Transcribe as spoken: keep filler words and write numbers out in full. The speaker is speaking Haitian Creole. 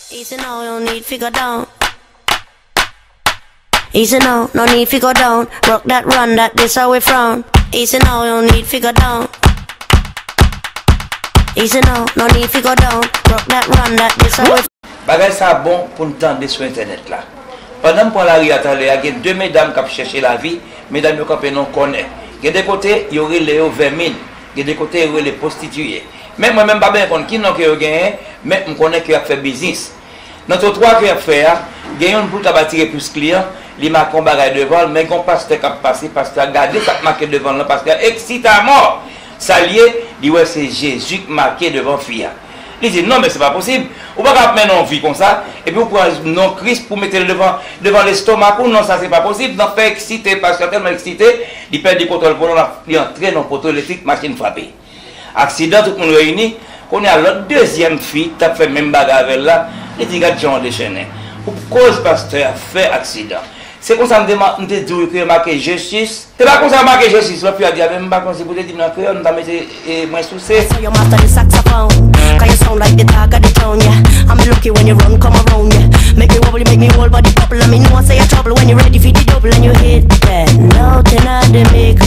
Easy now, no need fi go down. Easy now, no need fi go down. Rock that, run that, this how we from. Easy now, no need fi go down. Easy now, no need fi go down. Rock that, run that, this how we. Bagay sa bon pou n tande sou entènèt la. Pandan m pran lari a talè a, gen de medam k ap chèche lavi, medam yo kanpe nan yon kònè. Gen de kote, yo rele yo vèmin, gen de kote, yo rele pwostitiye. Men mwen menm, m pa byen konn ki non ke yo genyen, men m konnen ke y ap fè biznis. Nan twotwa ke y ap fè a, gen youn pou l kab atire plis kliyan, li make yon bagay devan l, men gen yon pastè k ap pase, pastè a gade sa k make devan l lan, pastè a eksite amò. Sa l ye, li wè se Jezi k make devan fi a. Li di, non, men se pa posib. Ou pa ka ap mennen yon vi konsa, epi ou pran non Kris pou mete l devan, devan lestomak ou, non, sa se pa posib. Nan fè eksite, pastè a tèlman eksite, li pèdi kontwòl volan, li antre nan poto elektrik, machin frape. Aksidan, tout moun reyini. Kounye a, lòt dezyèm fi t ap fè menm bagay avè l la, li di, gad jan w dechennen. Pou koz pastè a fè aksidan. Se konsa m te, ma- m te di w ke yo make jistis. Se pa konsa yo make jistis, lòt fi a di, a men m pa konn si pou te di m nan kreyòl, m ta mete e, mwen souse. So your master the saxophone, cause you sound like the talk of the town, yeah. I'm lucky when you run come around, yeah. Make me wobble, you make me whole body bubble. And me know I say you trouble when you ready for the double and you hit that note and I the make